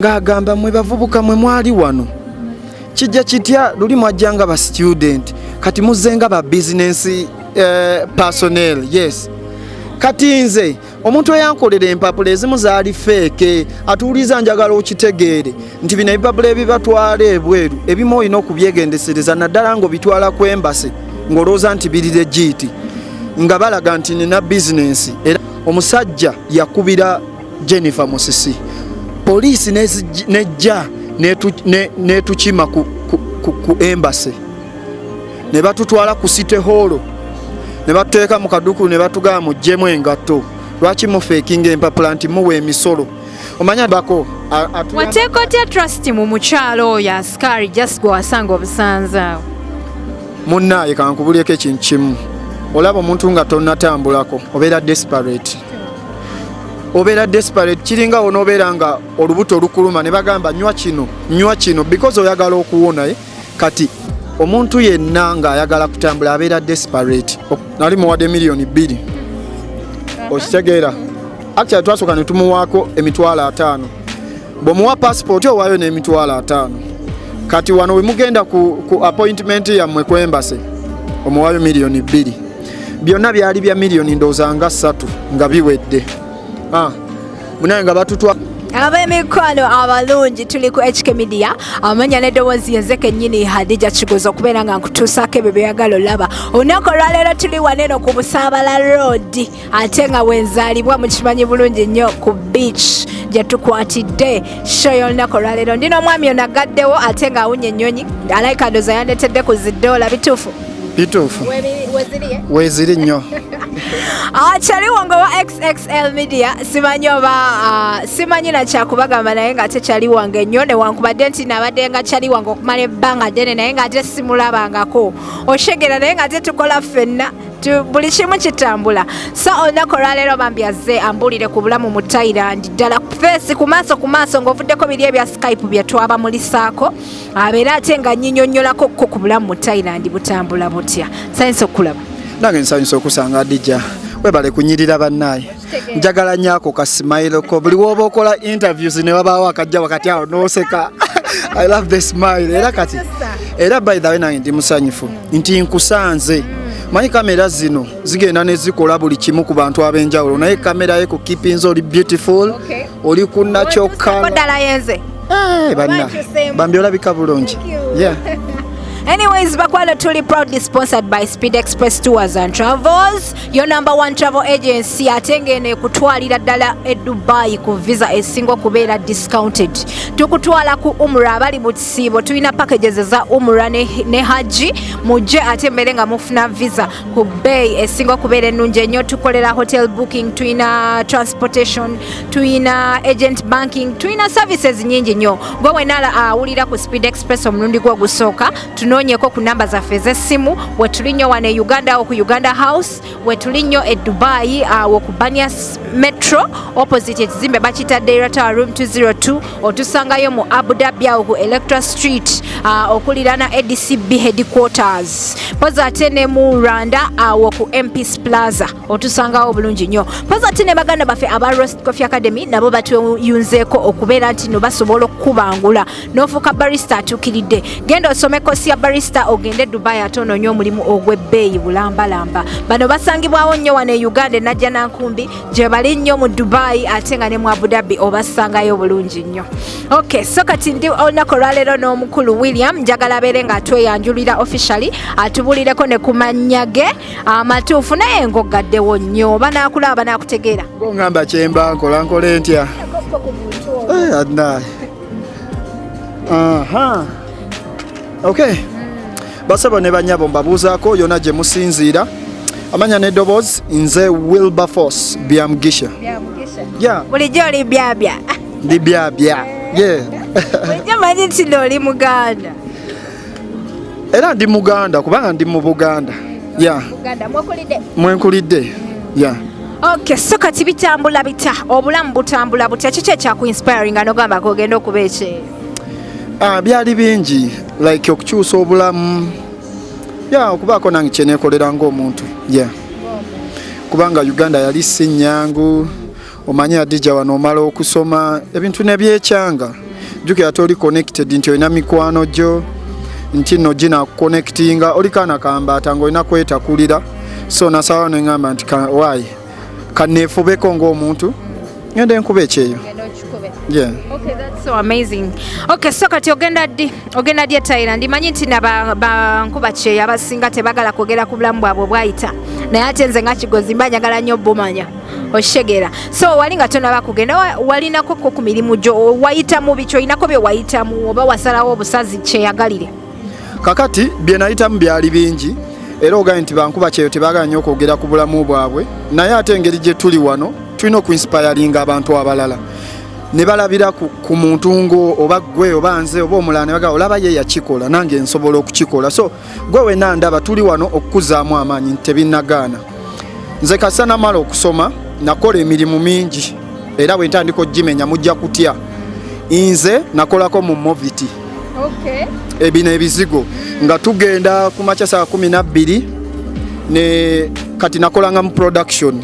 Ng'agamba, "Mwe bavubuka, mwe mwali wano, kijja kitya? Luli mwajja nga ba student, kati muzze nga ba business personnel." Yes, kati nze omuntu eyankolera empapula ezimu zaali fake. Atuwuliza, njagala okitegeere nti bino ebipapula ebibatwala ebweru, ebimu olina okubyegendesereza, naddala ng'obitwala ku embassy ng'olowooza nti biri legit, nga balaga nti nina bizinensi. Era omusajja yakubira Jennifer Musisi, poliisi nejja netukima ku embassy, ne batutwala ku City Hall, ne batuteeka mu kadukulu, ne batugamba, "Muggyemu engatto. Lwaki mufeekinga empapula nti muwa emisolo?" Omanya bako Wateeka otya trust mu mukyalo oyo asikari just gwe wasanga obusanze awo? Munnaaye, kankubulyeko ekintu kimu. Olaba omuntu nga tonnatambulako obeera desperate, obeera desperate. Kiringa onoobeera nga olubuto lukuluma ne bagamba, "Nywa kino, nywa kino," because oyagala okuwona, eh? Kati omuntu yenna ng'ayagala kutambula abeera desperate. Nali muwadde 2 miliyoni, okitegeera? Actually twasooka ne tumuwaako 50,000. Bw'omuwa passport, owaayo n'50,000. Kati wano we mugenda ku appointment yammwe ku embassy, omuwaayo 2 miliyoni. Byonna byali bya miliyoni ndowooza nga 3 nga biwedde. Ah, munaye nga batutwa. Ab'emikwano abalungi, tuli ku HK Media. Amanya n'eddoboozi yenze kennyini Hadija Kigozi, okubeera nga nkutuusaako ebyo byeyagala olaba. Olunaku olwaleero tuli waneno ku Busaabala Road, ate nga wenzaalibwa mukimanyi bulungi nnyo, ku beach gye tukwatidde show y'olunaku olwaleero. Ndi n'omwami ono agaddewo ate ng'awunya ennyonyi. Alayika ndoza yandeetedde ku ziddoola bituufu. Bituufu. Weziriye? Weeziri nnyo. Kyali wange wa XXL Media. Simanyi oba simanyi nakyakubagamba, naye ng'ate kyali wange nnyo, newankubadde nti nabadde nga kyali wange okumala ebbanga ddene, naye ng'ate simulabangako oshegera, naye ng'ate tukola ffenna, buli kimu kitambula. So olunaku olwaleero bambi azze ambuulire ku bulamu mu Thailand, ddala face ku maaso ku maaso, ng'ovuddeko biri ebya Skype bye twabamulisaako, abeera ate nga nyinyonnyolako ko ku bulamu mu Thailand butambula butya. Nsanyusa okulaba. Nange nsanyusa okusanga, Adija. Webale kunyirira bannaaye. Njagala nnyo ako ka smile ko. Buli woba okola interviews ne wabaawo akajja wakati awo n'oseka. I love the smile. Era kati, era by the way, nange ndi musanyufu nti nkusanze. Manyi kamera zino zigenda ne zikola buli kimu ku bantu ab'enjawulo, naye kamera ye ku keepinze oli beautiful. Oli ku nakyokka. Ddala yenze. Eh, banna. Oba bambi olabika bulungi. Thank you. Anyways, bakwano, tuli proudly sponsored by Speed Express Tours and Travels, your number one travel agency, ate ng'eno ekutwalira ddala e Dubai ku visa esinga okubeera discounted. Tukutwala ku umra. Abali mu kisiibo, tulina packages eza umra ne haji. Mujje ate mbeere nga mufuna visa ku bbeeyi esinga okubeera ennungi ennyo. Tukolera hotel booking, tulina transportation, tulina agent banking, tulina services nyingi nnyo. Gwe wena awulira ku Speed Express omulundi gwe ogusooka, tunoonyeko ku namba zaffe ez'essimu. Wetuli nnyo wano e Uganda, awo ku Uganda House. Wetuli nnyo e Dubai, awo ku Banias Metro, opposite ekizimbe bakiyita Deira Tower, room 202. Otusangayo mu Abu Dhabi, awo ku Electra Street, okuliraana ADCB headquarters. Mpozi ate ne mu Rwanda, awo ku Mps Plaza, otusangawo bulungi nnyo. Mpozi ate ne baganda baffe aba Roast Coffee Academy nabo batuyunzeeko okubeera nti no basobola okukubangula n'ofuuka barista atuukiridde. Genda osome kosi ya barista, ogende Dubai ate onoonye omulimu ogw'ebbeeyi bulambalamba. Bano basangibwawo nnyo wano e Uganda e Najja Nankumbi, gye bali nnyo mu Dubai, ate nga ne mu Abu Dhabi obasangayo bulungi nnyo. Ok, so kati ndi olunaku olwaleero n'omukulu William. Njagala abeere ng'atweyanjulira officially, atubulireko ne ku mannya ge amatuufu, naye ng'oggaddewo nnyo, oba naakulaba banaakutegeera. Ngamba kyemba nkola, nkole ntya? Eh, adnaye. Aha, okay, basebo ne banyabo, mbabuuzaako yonna gye musinziira. Amanya n'eddoboozi, nze Wilberforce Byamugisha. Yeah. Bulijjo oli byabya? Ndi byabya, yeah. Bulijjo manyi nti nno oli Muganda. Era ndi Muganda kubanga ndi mu Buganda, yeah. Buganda mwakulidde? Mwenkulidde, yeah. Ok, so kati bitambula bita? Obulamu butambula butya? Kiki ekyakuinspiringa nogamba kogenda okuba ekyeyo? Ah, byali bingi, like okukyusa obulamu, ya okubaako nange kyenekolera ng'omuntu, yeah, kubanga Uganda yali si nnyangu. Omanyi Adija, wano omala okusoma ebintu nebyekyanga. Jjukira toli connected nti olina mikwano gyo nti nno ginakuconnectinga, oli kaana kambaata ng'olina kwetakulira. So nasalawo neŋŋamba nti why kaneefubeko ng'omuntu, ngenda enkuba ekyeyo. Yeah. Okay, that's so amazing. Okay, so kati ogenda ddi? Ogenda ddi e Thailand? Manyi nti na bankuba kyeyo abasinga tebagala kwogera ku bulamu bwabwe bwayita. Naye ate nze nga Kigozi mba njagala nnyo bumanya. Oshegera. So wali nga tonaba kugenda walinako ko ku mirimu gyo, wayitamu biki, olinako bye wayitamu oba wasalawo obusazi kyeyagalire? Kakati bye nayitamu byali bingi, era ogambye nti bankuba kyeyo tebagala nnyo okwogera ku bulamu bwabwe, naye ate engeri gye tuli wano tulina okuinspiringa abantu abalala ne balabira ku muntu ngo oba gwe oba nze oba omulala ne bagamba olaba ye yakikola, nange nsobola okukikola. So gwe wenna ndaba tuli wano okukuzaamu amaanyi nti tebinnagaana. Nze kasa namala okusoma nakola emirimu mingi, era bwe ntandika ogimenya mujja kutya. Nze nakolako mu Moviti. Ebino ebizigo nga tugenda ku makya saa 12 ne kati nakolanga mu production,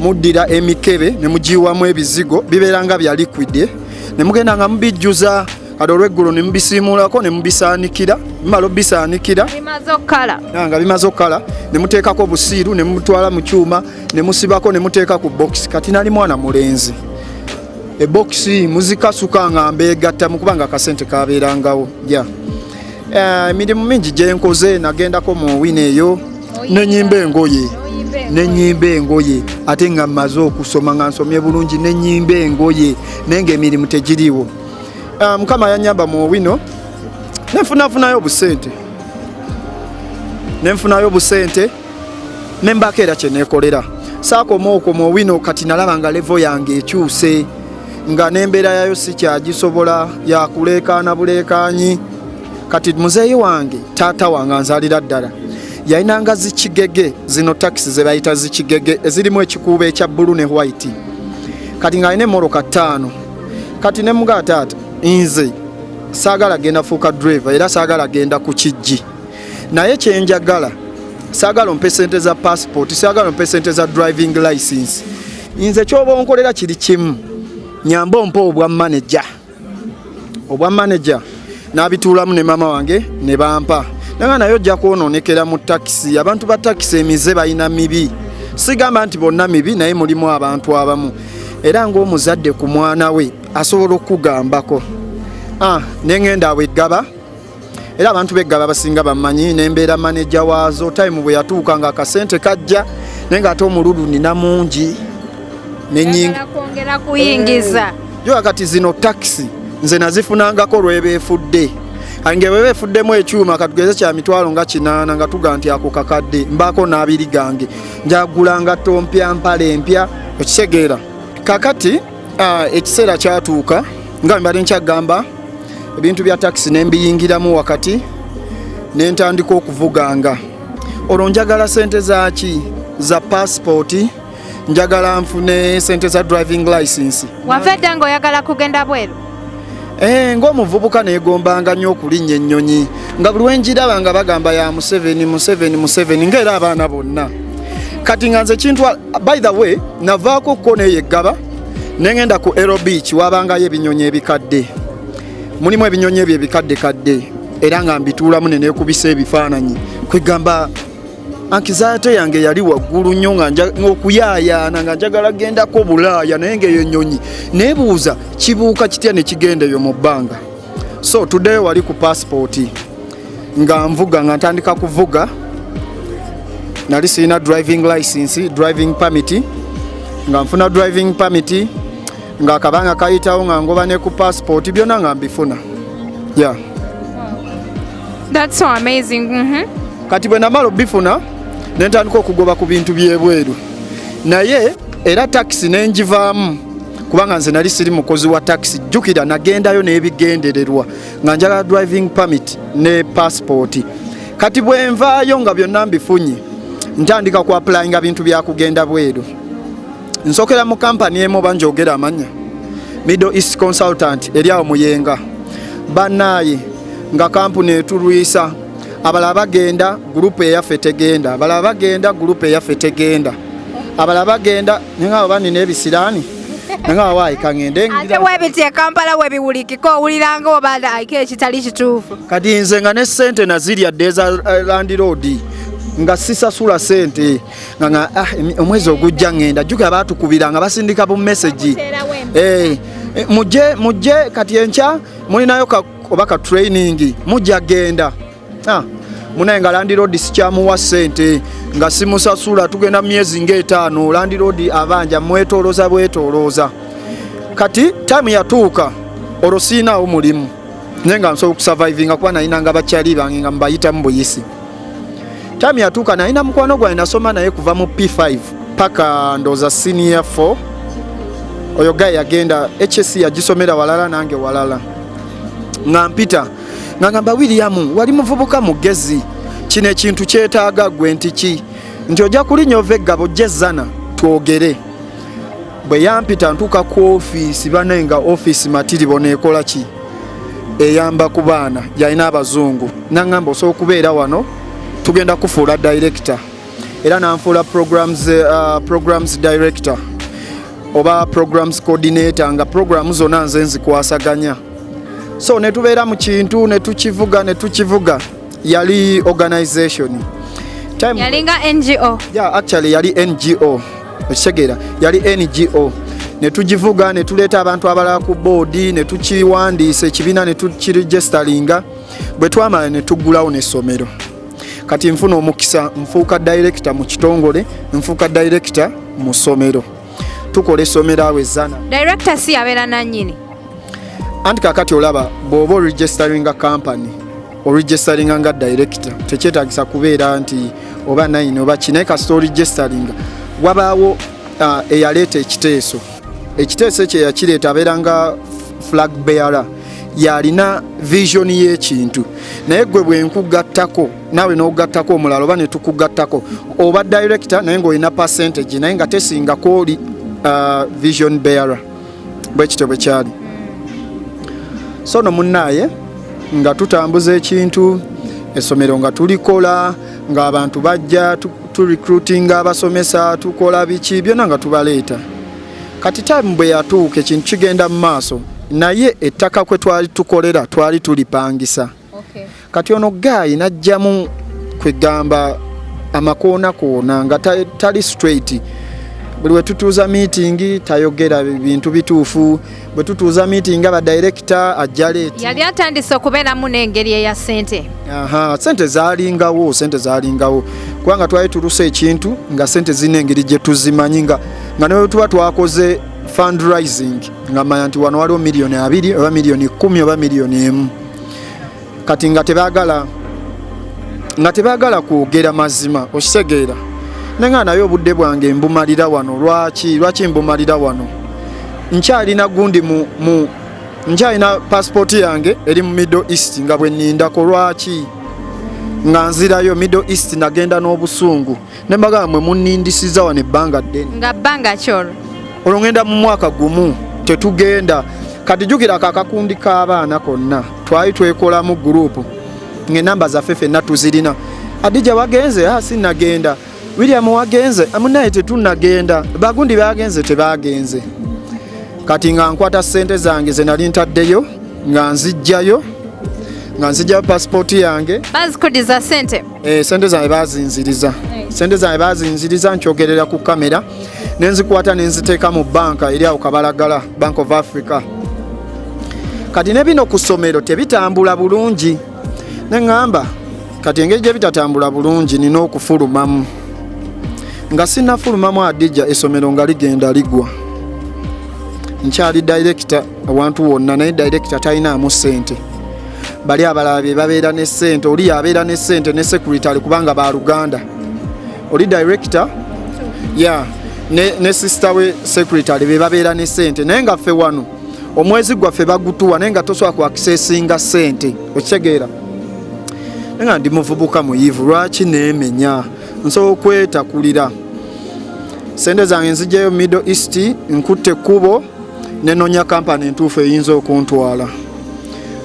muddira emikebe ne mugiwamu ebizigo bibeera nga bya liquid ne mugenda nga mubijjuza. Kati olweggulo ne mubisiimuulako ne mubisaanikira, bimala obisaanikira bimaze okukala, nga bimaze okukala ne muteekako obusiiru ne mutwala mu kyuma ne musibako ne muteeka ku box. Kati nali mwana mulenzi, ebokisi muzikasuka nga mbeegatta mu kubanga akasente kabeerangawo. Ya, emirimu mingi gye nkoze, nagendako mu wina eyo nenyimba engoye, nenyimba engoye ate nga mmaze okusoma, nga nsomye bulungi, nenyimba engoye naye ng'emirimu tegiriiwo. Mukama yanyamba mu wino nenfunafunayo obusente, nenfunayo obusente nembaako era kyeneekolera. Saakoma okwo mu wino, kati nalaba nga level yange ekyuse, nga n'embeera yayo sikyagisobola, yakuleekaana buleekaanyi. Kati muzeeyi wange, taata wange anzaalira ddala, yalinanga zikigege zino takisi ze bayita zikigege ezirimu ekikuubo ekya bbulu ne white. Kati ng'alina emmoloka 5. Kati ne mugaa, taata, nze saagala genda fuuka driver, era saagala genda ku kijji, naye kyenjagala saagala ompe sente za passport, saagala ompe sente za driving license. Nze kyoba onkolera kiri kimu, nyamba ompe obwa manager. Obwa manager n'abituulamu ne maama wange ne bampa nanga, naye ojja kwonoonekera mu takisi. Abantu ba takisi emize balina mibi, sigamba nti bonna mibi, naye mulimu abantu abamu, era ng'omuzadde ku mwana we asobola okukugambako. Ah, neŋŋenda awo eggaba, era abantu beggaba basinga bamanyi, nembeera manager waazo. Time bwe yatuuka nga akasente kajja, naye ng'ate omululu nina mungi. Oyagala kwongera kuyingiza. Jo kati zino takisi nze nazifunangako lwebeefudde nge bwe beefuddemu ekyuma katugeze kya 800,000, nga tuga nti ako kakadde, mbaako n'abiri gange, njagula ngatto mpya, mpale empya, okitegeera? Kakati ekiseera kyatuuka nga mbadde nkyagamba ebintu bya takisi nembiyingiramu wakati, nentandika okuvuganga. Olwo njagala sente zaki? Za passport, njagala nfune sente za driving license. Wava edda ng'oyagala kugenda bweru? Eh, ng'omuvubuka neegombanga nnyo okulinnya ennyonyi, nga buli wenjiraba nga bagamba ya Museveni, Museveni, Museveni, ng'era abaana bonna. Kati nga nze kintwa. By the way, navaako ko neeyo eggaba nengenda ku Aero Beach, wabangayo ebinyonyi ebikadde, mulimu ebinyonyi ebyo ebikadde kadde, era nga mbituulamu ne neekubisa ebifaananyi. Kwegamba anxiety yange yali waggulu nnyo, nga ng'okuyaayaana nga njagala gendako Bulaaya, naye ng'eyo ennyonyi neebuuza kibuuka kitya ne kigenda eyo mu bbanga. So tuddeyo wali ku passport, nga nvuga, nga ntandika kuvuga, nali sirina driving license, driving permit. Nga nfuna driving permit, nga akabanga kayitawo, nga ngoba ne ku passport, byonna nga mbifuna, yeah. That's so amazing. Kati bwe namala obifuna ne ntandika okugoba ku bintu byebweru, naye era takisi nenjivaamu kubanga nze nali siri mukozi wa takisi. Jjukira nagendayo n'ebigendererwa nga njagala driving permit ne passport. Kati bwe nvaayo nga byonna mbifunye, ntandika ku applyinga bintu byakugenda bweru. Nsokera mu kampani emu, oba njogera amanya, Middle East Consultant, eri awo Muyenga. Bannaaye nga kampuni etulwisa, abalala bagenda, gurupu eyaffe tegenda, abalala bagenda, gurupu eyaffe tegenda, abalala bagenda, naye nga oba nina ebisiraani. Nga waayi kaŋŋende. Ate webiti e Kampala webiwulikika, owuliranga oba ayiko ekitali kituufu. Kati nze nga ne sente nazirya dde eza landlord, nga sisasula sente, nga ah, omwezi ogujja ŋŋenda. Jjukira baatukubira nga basindika bu message, "Mujje, mujje kati enkya mulinayo oba ka training, mujja genda." Ah, munaye nga landlord sikyamuwa sente, nga simusasula. Tugenda mu myezi ng'etaano, landlord abanja, mwetolooza bwetolooza. Kati time yatuuka, olwo siinaawo mulimu, naye nga nsobola okusurvivinga kuba nalinanga bakyali bange nga mubayitamu buyisi. Time yatuuka, nalina mukwano gwange nasoma naye kuva mu P5 paka ndooza senior 4. Oyo guy yagenda HSC, yagisomera walala, nange walala. Nga mpita nga ngamba, "William, wali muvubuka mugezi, kino ekintu kyetaaga gwe." Nti ki? Nti ojja kulinnya ova eggabo ojja ezzana twogere. Bwe yampita, ntuuka ku ofiisi banaye, nga ofiisi matiri boneekola ki, eyamba ku baana, yalina abazungu. Naŋŋamba, "Osobola okubeera wano, tugenda kufuula director." Era nanfuula programs director oba programs coordinator, nga programu zonna nze nzikwasaganya. So ne tubeera mu kintu, ne tukivuga, ne tukivuga. Yali organization. Yalinga NGO? Yeah, actually yali NGO, okitegeera? Yali NGO, ne tugivuga, ne tuleeta abantu abalala ku board, ne tukiwandiisa ekibiina, ne tukiregisteringa. Bwe twamala, ne tuggulawo n'essomero. Kati nfuna omukisa, nfuuka director mu kitongole, nfuuka director mu ssomero. Tukola essomero awo ezzana. Director si yabeera nannyini? Anti kakati olaba, bw'oba oregisteringa company, oregisteringa nga director, tekyetagisa kubeera nti oba nine oba ki, naye kasita oregisteringa. Wabaawo eyaleeta ekiteeso. Ekiteeso ekyo eyakireeta abeera nga flag bearer, yalina vision y'ekintu. Naye gwe bwe nkugattako naawe n'ogattako omulala oba ne tukugattako, oba director, naye ng'olina percentage, naye nga tesingako oli vision bearer. Bwe kityo bwe kyali. So no munnaaye nga tutambuza ekintu, essomero nga tulikola, ng'abantu bajja, turecruitinga abasomesa, tukola biki byonna nga tubaleeta. Kati time bwe yatuuka, ekintu kigenda mu maaso, naye ettaka kwe twali tukolera twali tulipangisa. Kati ono guy n'ajjamu kwegamba amakoona nga tali straight. Buli we tutuuza meeting tayogera bintu bituufu. Bwe tutuuza meeting aba director ajja late. Yali atandise okubeeramu n'engeri eya ssente. Aha, sente zalingawo, sente zalingawo, kubanga twali tuluse ekintu nga sente zirina engeri gye tuzimanyi, nga ne bwe tuba twakoze fundraising, nga manya nti wano waliwo 20 miliyoni oba 10 miliyoni oba 1 miliyoni. Kati nga tebaagala kwogera mazima, okitegeera? Nenga naye obudde bwange mbumalira wano. Lwaki mbumalira wano? Nkyalina gundi mu nkyalina passport yange eri mu Middle East, nga bwe nnindako. Lwaki nga nzirayo Middle East? Nagenda n'obusungu ne mbagamba, "Mwe munnindisiza wano ebbanga ddene." Nga bbanga kyolwo? Olwo ngenda mu mwaka gumu, tetugenda. Kati jjukira ako akakundi k'abaana konna twali twekolamu group, ng'enamba zaffe ffenna tuzirina. "Adija wagenze?" "Ah, sinnagenda." "William wagenze?" "Munaye tetunnagenda." "Bagundi bagenze?" "Tebagenze." Kati nga nkwata ssente zange ze nali ntaddeyo, nga nzijjayo pasipooti yange. Bazikudiza sente? Eh, sente zange bazinziriza, sente zange bazinziriza, nkyogerera ku kamera. Nenzikwata nenziteeka mu banka eri awo Kabalagala, Bank of Africa. Kati ne bino ku ssomero tebitambula bulungi. Neŋŋamba, kati engeri gye bitatambula bulungi, nina okufulumamu. Nga sinnafulumamu, Adija, essomero nga ligenda ligwa. Nkyali director awantu wonna, naye director talinaamu ssente. Bali abalala be babeera ne ssente. Oli yabeera ne ssente ne secretary, kubanga baluganda. Oli director ya ne sister we secretary be babeera ne ssente, naye nga ffe wano omwezi gwaffe bagutuwa, naye nga tosobola ku accessinga ssente, okitegeera? Naye nga ndi muvubuka muyivu, lwaki neemenya? Nsobola okwetakulira sente zange. Nzijjayo Middle East, nkutte ekkubo, nenonya kampani entuufu eyinza okuntwala.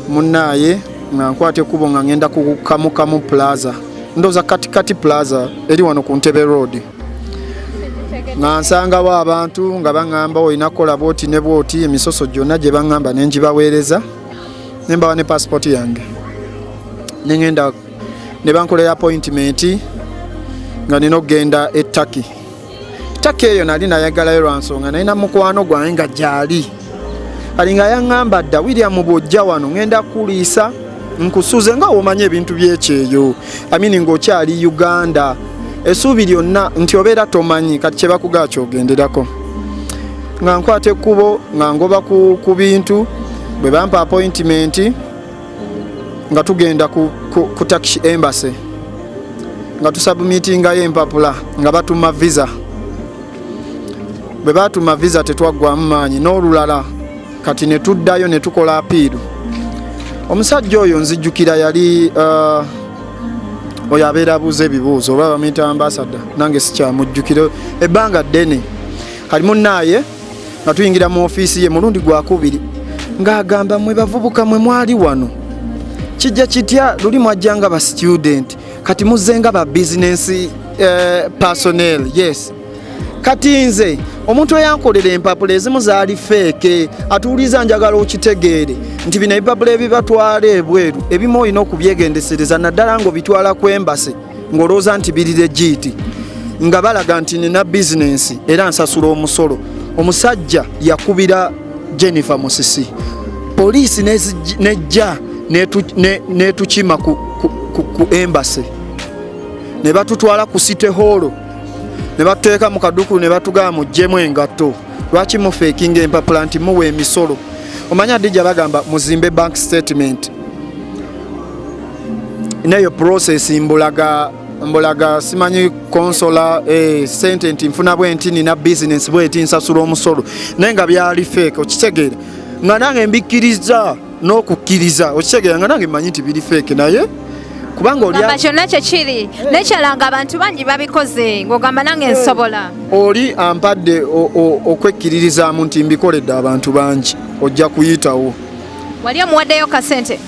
Munnaaye nga nkwata ekkubo, nga ngenda ku Kamukamu Plaza, ndowooza Katikati Plaza eri wano ku Ntebe Road. Nga nsangawo abantu nga baŋŋamba olina kukola bwoti ne bwoti, emisoso gyonna gye baŋŋamba ne ngibaweereza, ne mbawa ne passport yange, ne ŋŋenda ne bankolera appointment nga nina okugenda e Turkey. Turkey eyo nali nayagalayo lwa nsonga nalina mukwano gwange nga gyali, kali nga yaŋŋamba dda, "William, bw'ojja wano ŋŋenda kuliisa, nkusuze," nga womanyi ebintu byekyeyo, amini ng'okyali Uganda, essuubi lyonna nti obeera tomanyi kati kye bakugaa kyogenderako. Nga nkwata ekkubo nga ngoba ku bintu, bwe bampa appointment nga tugenda ku Turkish Embassy, nga tusubmitingayo empapula, nga batuma visa. Bwe batuma visa tetwaggwamu maanyi n'olulala, kati ne tuddayo ne tukola appeal. Omusajja oyo nzijjukira yali oyo abeera abuuza ebibuuzo, oba bamuyita ambassador, nange sikyamujjukira, ebbanga ddene. Kali munnaaye nga tuyingira mu ofiisi ye mulundi gwakubiri, ng'agamba, "Mwe bavubuka mwe mwali wano, kijja kitya luli mwajja nga ba student, kati muzze nga ba business personnel?" Yes, kati nze omuntu eyankolera empapula ezimu zaali fake. Atuwuliza, njagala okitegeere nti bino ebipapula ebibatwala ebweru ebimu olina okubyegendesereza, naddala ng'obitwala ku embassy ng'olowooza nti biri legit, nga balaga nti nina bizinensi era nsasula omusolo. Omusajja yakubira Jennifer Musisi, poliisi nejja netukima ku embassy, ne batutwala ku City Hall, ne batuteeka mu kadukulu, ne batugamba, "Muggyemu engatto, lwaki mufeekinga empapula nti muwa emisolo?" Omanye Adija bagamba muzimbe bank statement, neyo process mbulaga mbulaga, simanyi consular sente nti nfuna bwe nti, nina business bweti, nsasula omusolo, naye nga byali fake. Okitegeera nga nange mbikkiriza n'okukkiriza, okitegeera nga nange mmanyi nti biri fake, naye kubanga oli Gamba kyonna kyekiri nekyala nga abantu bangi babikoze, ng'ogamba nange nsobola. Oli ampadde okwekkiririzaamu nti mbikoledde abantu bangi, ojja kuyitawo. Wali omuwaddeyo kasente?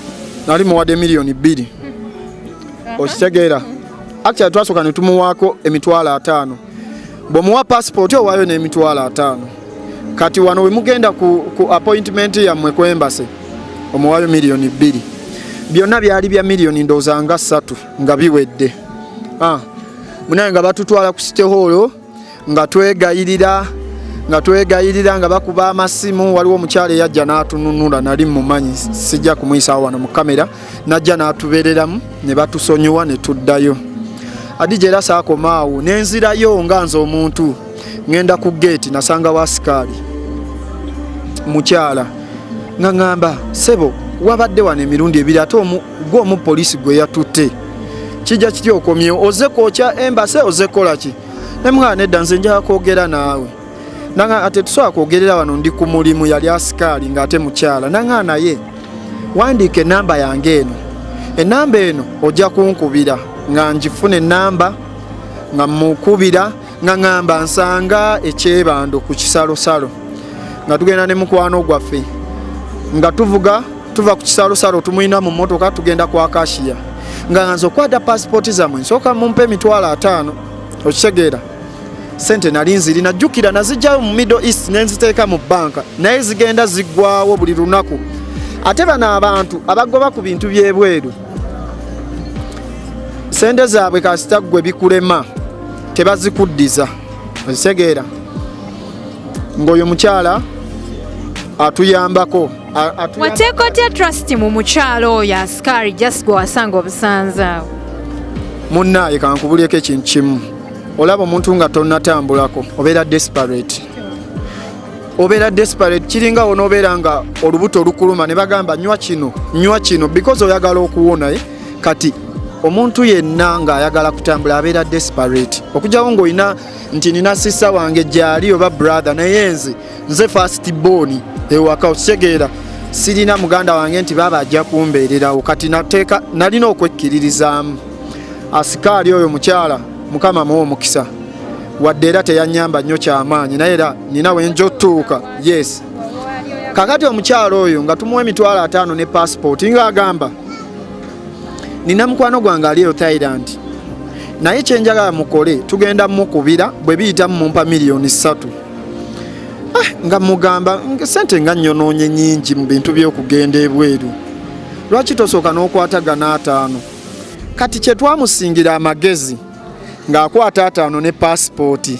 Nali muwadde 2 miliyoni, okitegeera? Actually twasooka ne tumuwaako 50,000. Bw'omuwa passport owaayo n'50,000. Kati wano we mugenda ku appointment yammwe ku embassy, omuwaayo 2 miliyoni. Byonna byali bya miliyoni ndowooza nga 3 nga biwedde. Munaye nga batutwala ku City Hall, nga twegayirira, nga twegayirira, nga bakuba amasimu. Waliwo omukyala eyajja n'atununula, nali mumanyi, sijja kumuyisaawo wano mu kamera, najja n'atubeereramu ne batusonyiwa ne tuddayo. Adija, era saakomaawo, nenzirayo nga nze omuntu ŋŋenda ku geeti, nasangawo asikaali mukyala, nga ŋŋamba, "Sebo, wabadde wano emirundi ebiri, ate gwe omu poliisi gwe yatutte, kijja kiti okomyewo? Oze kwokya embassy? Oze kukola ki?" Nemugamba, "Nedda, nze njala kwogera naawe." Nanga ate tusobola kwogerera wano, ndi ku mulimu. Yali asikaali ng'ate mukyala. Nanga naye, "Wandiika enamba yange eno, enamba eno ojja kunkubira." Nga ngifuna enamba, nga mukubira, nga ŋŋamba nsanga ekyebando ku kisalosalo, nga tugenda ne mukwano gwaffe, nga tuvuga tuva ku kisalosalo, tumulina mu mmotoka, tugenda ku Akashiya, nga nze okwata pasipooti zammwe nsooka mumpe 50,000. Okitegeera, sente nali nzirina, jjukira nazijjayo mu Middle East nenziteeka mu banka, naye zigenda ziggwawo buli lunaku. Ate bano abantu abagoba ku bintu byebweru, sente zaabwe kasita ggwe bikulema tebazikuddiza. Okitegeera ng'oyo mukyala atuyambako Wateeka otya trust mu mukyalo oyo asikaali just gwe wasanga obusanze awo? Munnaaye, kankubulyeko ekintu kimu. Olaba omuntu nga tonnatambulako obeera desperate, obeera desperate. Kiringa onoobeera nga olubuto olukuluma ne bagamba nywa kino, nywa kino, because oyagala okuwona, eh? Kati omuntu yenna ng'ayagala kutambula abeera desperate, okugyawo ng'olina nti nina sister wange gyali oba brother, naye nze first born ewaka. Okitegeera, sirina muganda wange nti baaba ajja kumbeererawo. Kati nateeka nalina okwekkiririzaamu asikaali oyo mukyala, Mukama muwa omukisa, wadde era teyanyamba nnyo kyamaanyi, naye era nina wenja otuuka. Yes, kakati omukyalo oyo nga tumuwa 50,000 ne passport, ng'agamba, "Nina mukwano gwange ali eyo Thailand, Naye kyenjagala mukole, tugenda mukubira bwe biyitamu mumpa 3 million. Ah, nga mugamba sente nga nnyonoonye nyingi mu bintu by'okugenda ebweru, lwaki tosooka n'okwatagana 5? Kati kye twamusingira amagezi ng'akwata 5 ne pasipooti,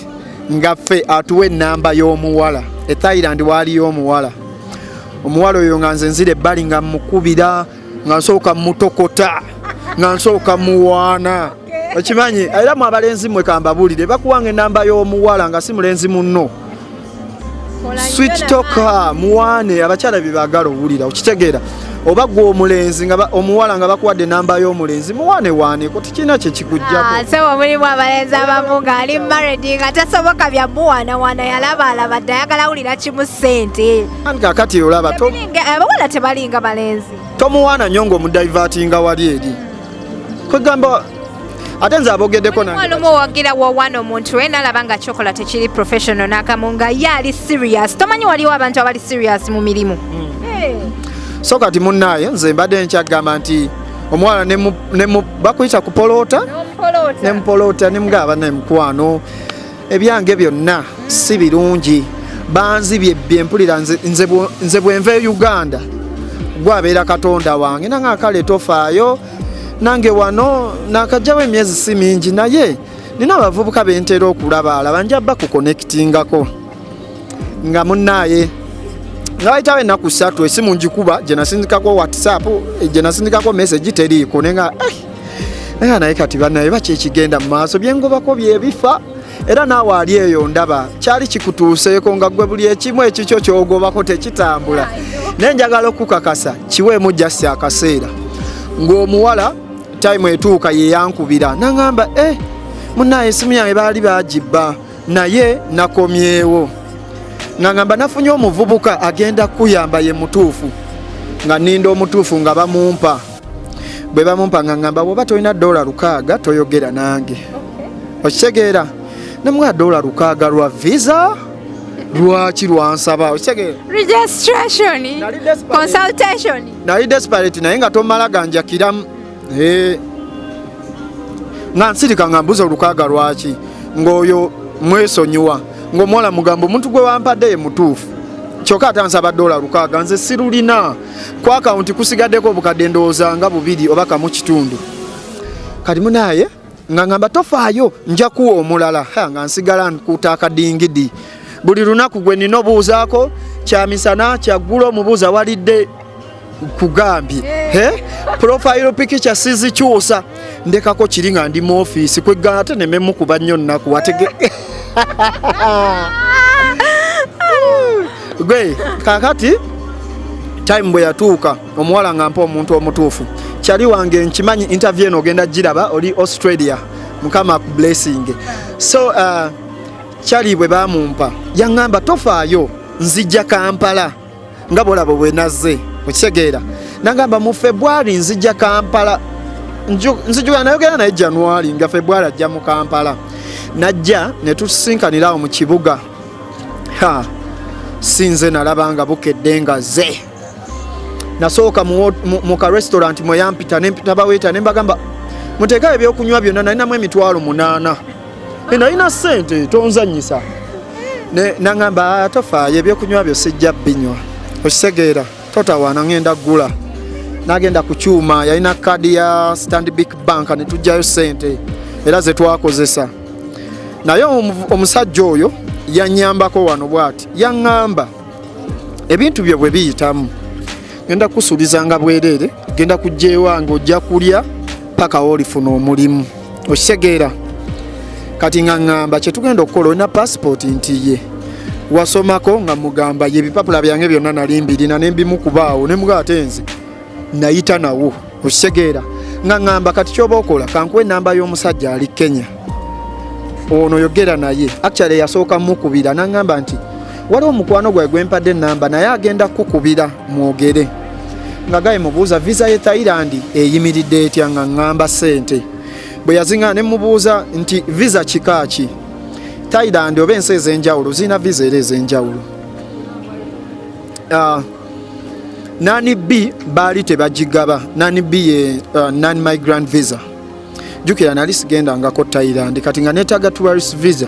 nga ffe atuwa ennamba y'omuwala e Thailand. Waaliyo omuwala, omuwala oyo nga nze nzira ebbali nga mukubira, nga nsooka mutokota, nga nsooka muwaana. Okimanyi era mu abalenzi mmwe kambabuulire, bakuwanga ennamba y'omuwala nga si mulenzi munno, sweet talker, muwaane. Abakyala bye baagala owulira, okitegeera? Oba gwe omulenzi nga omuwala nga bakuwadde enamba y'omulenzi, muwaane waaneko, tekirina kye kikuggyako. Sebo, mulimu abalenzi abamu ng'ali married nga tasoboka bya muwaanawaana, yalaba alaba dde, ayagala wulira kimu, ssente. Anti kakati olaba Abawala tebalinga balenzi. Tomuwaana nnyo ng'omudivertinga wali eri kwegamba, ate nze abogeddeko nange. Olumu wagira wowaana omuntu we nalaba nga kyokola tekiri professional n'akamu, nga ye ali serious. Tomanyi waliwo abantu abali serious mu mirimu. Hey. So kati munnaaye, nze mbadde nkyagamba nti omuwala bakuyita kupoloota, nemupoloota, nemugamba, "Naye mukwano, ebyange byonna si birungi, banzibye bye mpulira. Nze bwenva e Uganda gwabeera Katonda wange." Nange akale tofaayo, nange wano nakajjawo emyezi si mingi, naye nina abavubuka bentera okulaba alaba, nja bakuconnectingako. Nga munnaaye nga wayitawo ennaku 3, esimu ngikuba gye nasindikako WhatsApp, gye nasindikako message, teriiko. Nenga eh, naye naye kati bannaye baki ekigenda mu maaso? Byengobako byebifa. Era naawe ali eyo ndaba kyali kikutuuseeko nga gwe buli ekimu ekikyo kyogobako tekitambula, naye njagala okukakasa kiweemu just akaseera. Ng'omuwala time etuuka yeyankubira naŋŋamba, "Eh, munaye, esimu yange baali bagibba, naye nakomyewo." Nga ngamba nafunye omuvubuka agenda kuyamba, ye mutuufu. Nga ninda omutuufu nga bamumpa. Bwe bamumpa nga ngamba, "Bwoba tolina $6 toyogera nange." Okitegeera? Nemugaa $6 lwa visa lwaki lwansaba? Okitegeera? Registration. Nali desperate. Consultation. Nali desperate, naye nga tomala ganjakiramu. Eh. Nga nsirika nga mbuza 6 lwaki, ng'oyo mwesonyiwa, ng'omuwala mugamba, "Omuntu gwe wampadde ye mutuufu, kyokka ate ansaba $6, nze sirulina. Ku akawunti kusigaddeko obukadde ndowooza nga 2 oba 1.5." Kati munaye nga ngamba, "Tofaayo, nja kuwa omulala." Ha, nga nsigala nkuuta akadingidi buli lunaku gwe nina obuuzaako kyamisana kyaggulo, omubuuza walidde, kugambye he profile picture sizikyusa, ndekako kiri nga ndi mu ofiisi kwegga, ate nememukuba nnyo nnaku watege gwe. Kakati time bwe yatuuka, omuwala nga mpa omuntu omutuufu, kyali wange. Nkimanyi interview eno ogenda giraba, oli Australia, Mukama blessing. So kyali bwe bamumpa yaŋŋamba, "Tofaayo, nzijja Kampala nga bwolaba bwe nazze." Okitegeera? Nagamba mu February nzijja Kampala. Nzijuka nayogera naye January, nga February ajja mu Kampala. Najja ne tusisinkanira awo mu kibuga. Ha, si nze nalaba nga bukedde nga ze nasooka mu ka restaurant mwe yampita, nempita baweeta ne mbagamba, "Muteekayo ebyokunywa byonna." Nalinamu 80,000. Nalina ssente, tonzanyisa. Naŋŋamba, "Ah, tofaayo, ebyokunywa byo sijja binywa." Okitegeera? "Totawaana, ŋŋenda ggula." Nagenda ku kyuma, yalina kaadi ya Stanbic Bank, ne tujjayo ssente era ze twakozesa. Naye omusajja oyo yanyambako wano bw'ati, yaŋŋamba, "Ebintu byo bwe biyitamu genda kusuulizanga bwereere, genda kujja ewange, ojja kulya paka woolifuna omulimu." Okitegeera? Kati nga ŋŋamba, "Kyetugenda okukola, olina passport?" Nti ye. "Wasomako?" Nga mugamba ye, ebipapula byange byonna nali mbirina, nembimukubaawo, nemugaa ate nze nayita nawo. Okitegeera? Nga ŋŋamba, "Kati kyoba okola, kankuwa enamba y'omusajja ali Kenya ono, yogera naye." Actually yasooka mukubira, naŋŋamba nti waliwo omukwano gwawe gwempadde enamba, naye agenda kukubira mwogere. Nga gaye mubuuza visa ye Thailand eyimiridde etya, nga ŋŋamba ssente bwe yazinga. Ne mubuuza nti visa kika ki? Thailand oba ensi ez'enjawulo zirina visa era ez'enjawulo. Non B baali tebagigaba. Non B ye non migrant visa. Jjukira nali sigendangako Thailand, kati nga neetaaga tourist visa,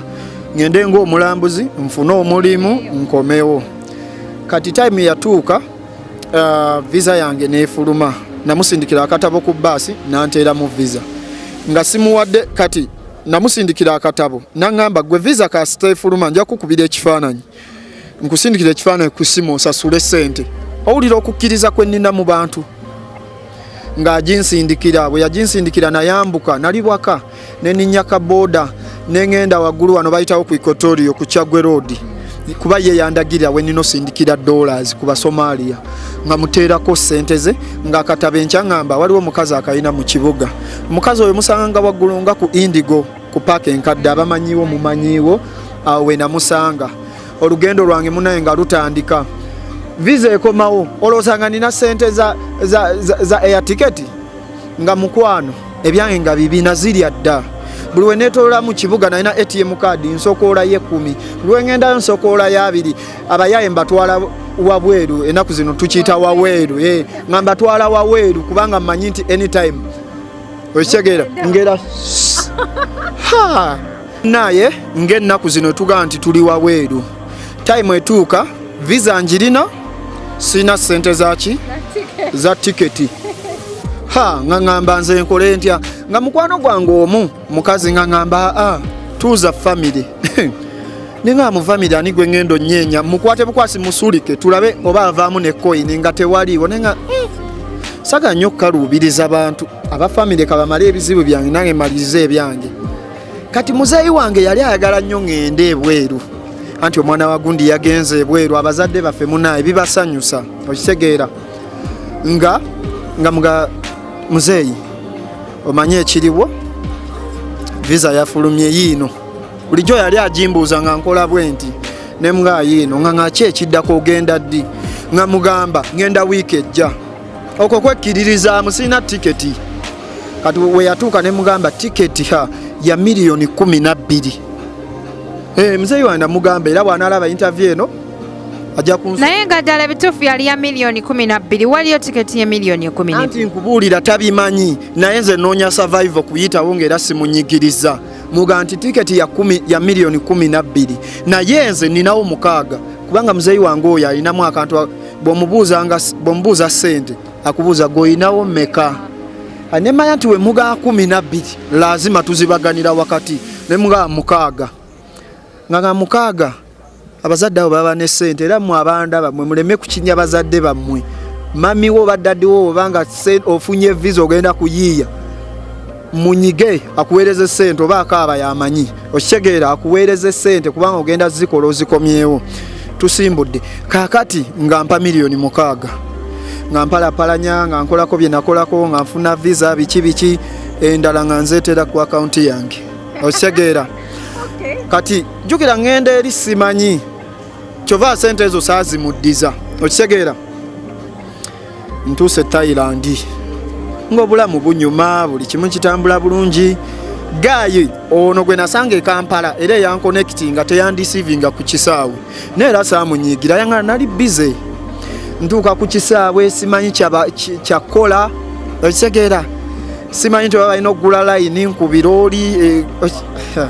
ngende ng'omulambuzi nfune omulimu nkomewo. Kati time yatuuka, visa yange neefuluma. Namusindikira akatabo ku baasi, nanteeramu visa nga simuwadde. Kati namusindikira akatabo, naŋŋamba, "Gwe visa kasita efuluma nja kukubira ekifaananyi, nkusindikira ekifaananyi ku simu osasule ssente." Owulira okukkiriza kwe nnina mu bantu? Ng'aginsindikira. Bwe yaginsindikira, nayambuka, nali bwaka, neninnya ka boda, neŋŋenda waggulu wano bayitawo ku Equatoria, ku Kyaggwe Road, kuba ye yandagirira we nina osindikira dollars ku Basomalia, nga muteerako ssente ze ng'akatabo. Enkya ŋŋamba waliwo omukazi akayina mu kibuga. Omukazi oyo musanga waggulu nga ku Indigo, ku paaka enkadde, abamanyiiwo mumanyiiwo. Awo we namusanga. Olugendo lwange munaye nga lutandika. Visa ekomawo, olowooza nga nina ssente za air ticket? Nga mukwano, ebyange nga bibi, nazirya dda. Buli we neetolola mu kibuga, nalina ATM card, nsokoolayo 10, buli we ŋŋendayo nsokoolayo 20. Abayaye mbatwala wabweru, ennaku zino tukiyita wabweru, nga mbatwala wabweru kubanga mmanyi nti anytime, okitegeera, ngera ha naye ng'ennaku zino tugamba nti tuli wabweru. Time etuuka, visa njirina, sirina ssente zaki za tiketi. Ha, nga ŋŋamba nze nkole ntya? Nga mukwano gwange omu mukazi nga ŋŋamba, "Aa, tuuza family." Ninga mu family ani gwe ŋŋenda onnyeenya mukwate bukwasi musulike tulabe oba avaamu ne koyini? Nga tewaliiwo. Nenga saga nnyo okukaluubiriza bantu aba family, kabamale ebizibu byange, nange malirize ebyange. Kati muzeeyi wange yali ayagala nnyo ŋŋende ebweru, anti omwana wa gundi yagenze ebweru. Abazadde baffe munaye bibasanyusa, okitegeera? Nga muga, "Muzeeyi, omanye ekiriwo, visa yafulumye yiino." Bulijjo yali agimbuuza nga nkola bwe nti, nemugaa yiino. Nga ngaki ekiddako, ogenda ddi? Nga mugamba ngenda wiiki ejja. Okwo kwekkiririzaamu, sirina tiketi. Kati we yatuuka ne mugamba tiketi ha ya miliyoni 12. Muzeeyi wange namugamba, era bw'anaalaba interview eno ajja kunsu. Naye nga ddala bituufu yali ya miliyoni 12? Waliyo tiketi ye miliyoni 12? Anti nkubuulira, tabimanyi, naye nze noonya survival kuyitawo, ng'era simunyigiriza. Muga nti tiketi ya miliyoni 12, naye nze ninawo 6, kubanga muzeeyi wange oyo alinamu akantu. Bw'omubuuza ssente, akubuuza gweolinawo mmeka? Nemanya nti wemugaa 12, lazima tuzibaganira wakati. Nemugaa 6, nga 6. Abazadde abo baba ne ssente, era mmwe abanda bammwe muleme kukinya bazadde bammwe. Mami wo oba daddy wo, obanga ofunye visa ogenda kuyiiya, munyige akuweereze ssente, oba akaaba yamanyi, okitegeera? Akuweereze ssente kubanga ogenda zikola ozikomyewo. Tusimbudde kaakati nga mpa miliyoni 6, nga mpalapalanya, nga nkolako bye nakolako, nga nfuna visa, biki biki, endala nga nzeetera ku akawunti yange, okitegeera? Kati jjukira ŋŋenda eri simanyi, kyova sente ezo saazimuddiza, okitegeera? Ntuuse Thailand, ng'obulamu bunyuma, buli kimu kitambula bulungi. Guy ono gwe nasanga e Kampala era eyankonectinga teyandisivinga ku kisaawe, naye era saamunyiigira, yanga nali busy. Ntuuka ku kisaawe, simanyi kyakukola, okitegeera? Simanyi nti oba balina okugula layini nkubira oli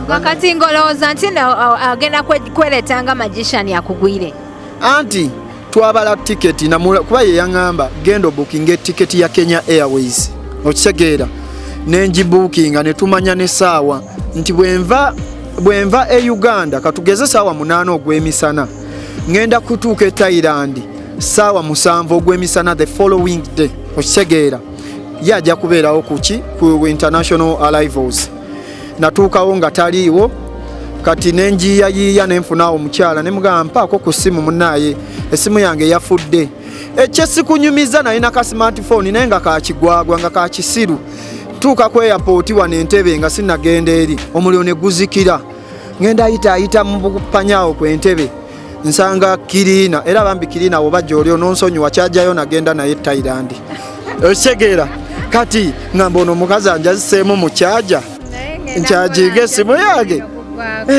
Wakati ng'olowooza nti no, agenda kwereeta nga magician akugwire. Anti twabala tiketi, kuba ye yaŋŋamba genda obukinga etiketi ya Kenya Airways, okitegeera? Nengibuukinga, ne tumanya n'essaawa nti bwenva e Uganda, katugeze saawa 8 ogw'emisana, ŋŋenda kutuuka e Thailand saawa 7 ogw'emisana the following day, okitegeera? Ye ajja kubeerawo kuki ku international arrivals. Natuukawo nga taliiwo. Kati nenjiyayiiya, nenfunaawo omukyala, nemugamba mpaako ku ssimu. Munaaye essimu yange yafudde. Ekyesikunyumiza, nalina ka smartphone naye nga kakigwagwa, nga kakisiru. Tuuka ku airport wano Entebe, nga sinagenda eri, omuliro ne guzikira. Ngenda ayita ayita mu bupanyaawo ku Entebe, nsanga cleaner, era bambi cleaner woba gyoli ononsonyiwa, kyajjayo nagenda naye Thailand, okitegeera? Kati ngamba ono omukazi anjaziseemu mu kyaja nkyajiga essimu yange.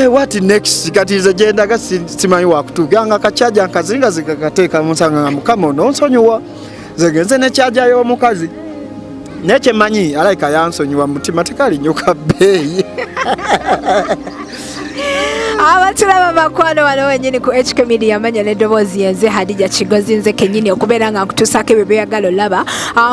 What next? Kati nze gyendaga simanyi wakutuuka, nga kakyaja nkazingazinga kateeka munsanga, nga mukama ononsonyiwa, nze genze nekyaja y'omukazi. Naye kyemmanyi alayika yansonyiwa mu mutima, tekali nnyo ka bbeeyi. Abatulaba bakwano, wano wenyini ku HK Media, amanya n'eddoboozi yenze Hadija Kigozi, nze kennyini okubeera nga nkutuusaako ebyo byeyagala olaba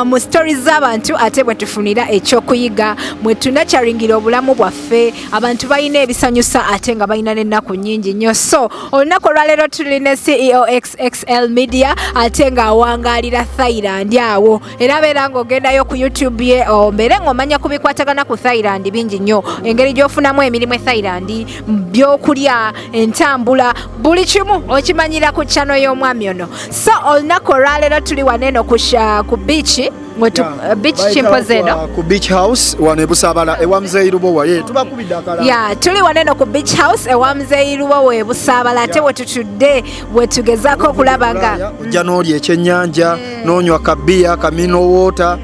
mu stories z'abantu, ate bwe tufunira ekyokuyiga, mwe tunakyaringira obulamu bwaffe. Abantu balina ebisanyusa ate nga balina n'ennaku nnyingi nnyo. So olunaku olwaleero tuli ne CEO XXL Media, ate ng'awangaalira Thailand awo, era abeera ng'ogendayo ku YouTube ye ombeere ng'omanya ku bikwatagana ku Thailand bingi nnyo, engeri gy'ofunamu emirimu e Thailand, byokulya, entambula, buli kimu okimanyira ku channel y'omwami ono. So olunaku olwaleero tuli wano eno ku beach beach kimpoze eno. Ku Beach House wano ebusaabala ewa Muzeeyi Lubowa, ye tubakubidde akalala. Ya, tuli wano eno ku Beach House ewa Muzeeyi Lubowa e Busaabala, ate we tutudde we tugezaako okulaba nga ojja n'olya ekyennyanja, n'onywa kabiya, ka mineral water,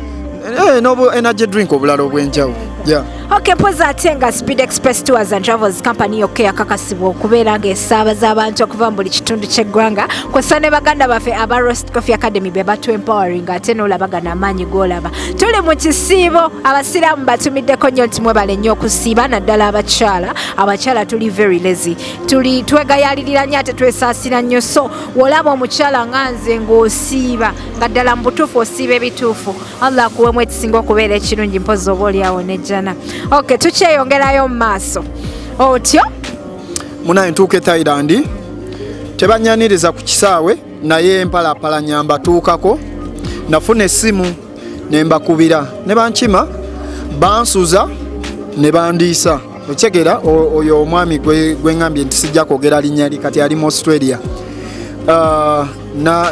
n'obu energy drink obulala obw'enjawulo, yeah. Ok, mpozi ate nga Speed Express Tours and Travels company yokka yakakasibwa okubeera ng'esaabaza abantu okuva mu buli kitundu ky'eggwanga, kw'ossa ne baganda baffe aba Roast Coffee Academy be batu empowering, ate n'olabagana amaanyi g'olaba. Tuli mu kisiibo, abasiraamu batumiddeko nnyo nti mwebale nnyo okusiiba, naddala abakyala. Abakyala tuli very lazy, tuli twegayalirira nnyo ate twesaasira nnyo. So wolaba omukyala nga nze ng'osiiba, nga ddala mu butuufu osiiba ebituufu, Allah akuwemu ekisinga okubeera ekirungi, mpozi oba oliawo nejjana. Ok, tukyeyongerayo mu maaso otyo. Munaye, ntuuka e Thailand, tebanyaniriza ku kisaawe, naye mpalapalanya mbatuukako. Nafuna essimu ne mbakubira ne bankima, bansuza ne bandiisa. Okyegera oyo omwami gwe ŋŋambye nti sijja kwogera linnya li, kati ali mu Australia.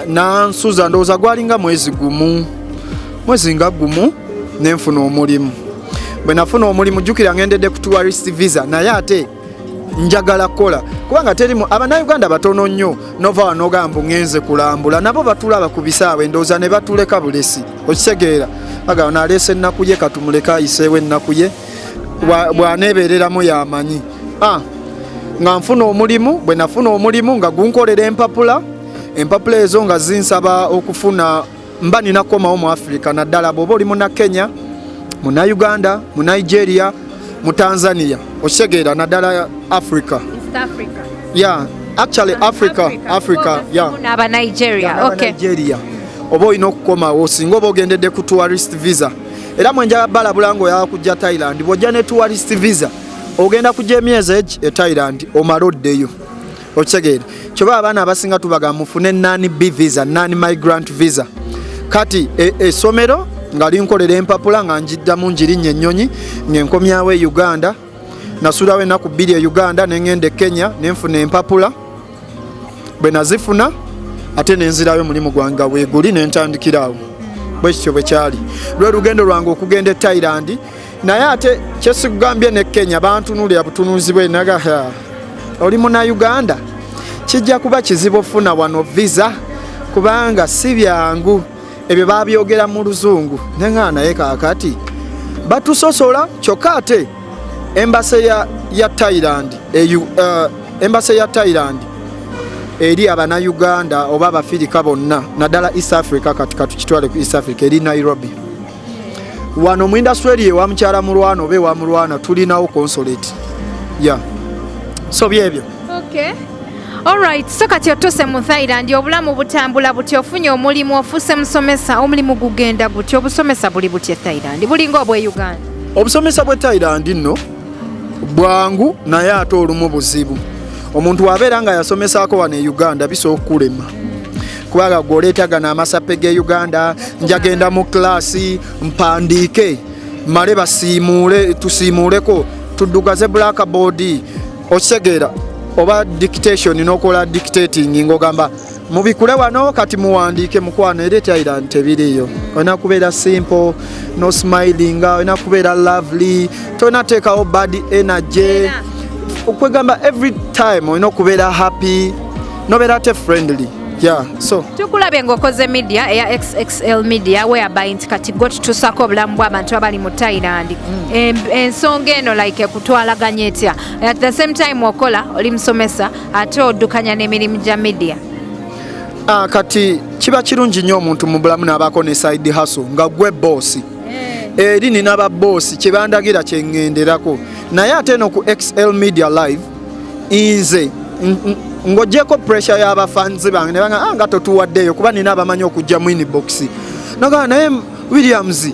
Nansuza ndowooza gwalinga mwezi gumu, mwezi nga gumu, nenfuna omulimu. Bwe nafuna omulimu, jjukira ngendedde ku tourist visa, naye ate njagala kukola, kubanga terimu abannayuganda batono nnyo. Nova wano ogamba mbu ŋŋenze kulambula, nabo batulaba ku bisaawe, ndowooza ne batuleka bulesi. Okitegeera, bagamba naleese ennaku ye, katumuleke ayiseewo ennaku ye, bw'aneebeereramu yamanyi. Nga nfuna omulimu. Bwe nafuna omulimu nga gunkolera empapula, empapula ezo nga zinsaba okufuna mba nina kukomawo mu Africa, naddala bw'oba oli muna Kenya, muna Uganda, mu Nigeria, mu Tanzania, okitegeera, naddala Africa. East Africa. Yeah, actually Africa, Africa, yeah. N'aba Nigeria. N'aba Nigeria, oba olina okukomawo singa oba ogendedde ku tourist visa. Era mwenjala balabula nga oyagala kujja Thailand, bw'ojja ne tourist visa ogenda kujja emyezi egi e Thailand, omale oddeyo. Okitegeera, kyoba abaana abasinga tubagamba mufune non B visa, non migrant visa. Kati essomero nga linkolera empapula, nga njiddamu ngirinnya ennyonyi ng'enkomyawo e Uganda. Nasulawo ennaku 2 e Uganda, neŋŋenda e Kenya nenfuna empapula. Bwe nazifuna ate nenzirayo, omulimu gwange nga weeguli, nentandikiraawo. Bwe kityo bwe kyali lwe lugendo lwange okugenda e Thailand. Naye ate kyesigambye ne Kenya bantunuulira butunuuzi bwe naga, "Ha, oli muna Uganda, kijja kuba kizibu ofuna wano visa, kubanga si byangu." Ebyo babyogera mu Luzungu, neŋŋaa naye kaakati batusosola. Kyokka ate embassy ya Thailand, embassy ya Thailand eri abannayuganda oba Abafirika bonna, naddala East Africa, kati katukitwale ku East Africa, eri Nairobi. Wano mu industry eri ewa mukyala Mulwana oba ewa Mulwana tulinawo consulate ya, so byebyo. Okay. Alright, so kati otuuse mu Thailand, obulamu butambula butya? Ofunye omulimu, ofuuse musomesa, omulimu gugenda gutya? Obusomesa buli butya e Thailand? Bulinga obwe Uganda? Obusomesa bw'e Thailand nno bwangu, naye ate olumu buzibu. Omuntu wabeera nga yasomesaako wano e Uganda, bisobola okukulema, kubanga gwe oleeta gano amasape g'e Uganda. Njagenda mu kilaasi mpandiike, male basiimuule, tusiimuuleko, tuddugaze blackboard. Okitegeera, oba dictation, n'okola dictating ng'ogamba mubikule wano, kati muwandiike. Mukwano, era e Thailand tebiriiyo. Olina kubeera simple, no smiling, olina kubeera lovely, tolina teekawo bad energy. Okwegamba every time olina okubeera happy, nobeera ate friendly, yeah, so. Tukulabye ng'okoze media eya XXL Media, whereby nti kati gwe tutuusako obulamu bw'abantu abali mu Thailand. Ensonga eno like ekutwalaganya etya? At the same time okola, oli musomesa, ate oddukanya n'emirimu gya media. Kati kiba kirungi nnyo omuntu mu bulamu n'abaako ne side hustle nga gwe boss. Eri nina babboosi, kyebandagira kyeŋŋenderako. Naye ate eno ku XL Media Live, nze ng'ogyeko pressure y'abafanzi bange ne banga, "Ah, nga totuwaddeeyo," kuba nina abamanyi okujja mu inbox nagamba, "Naye Williams,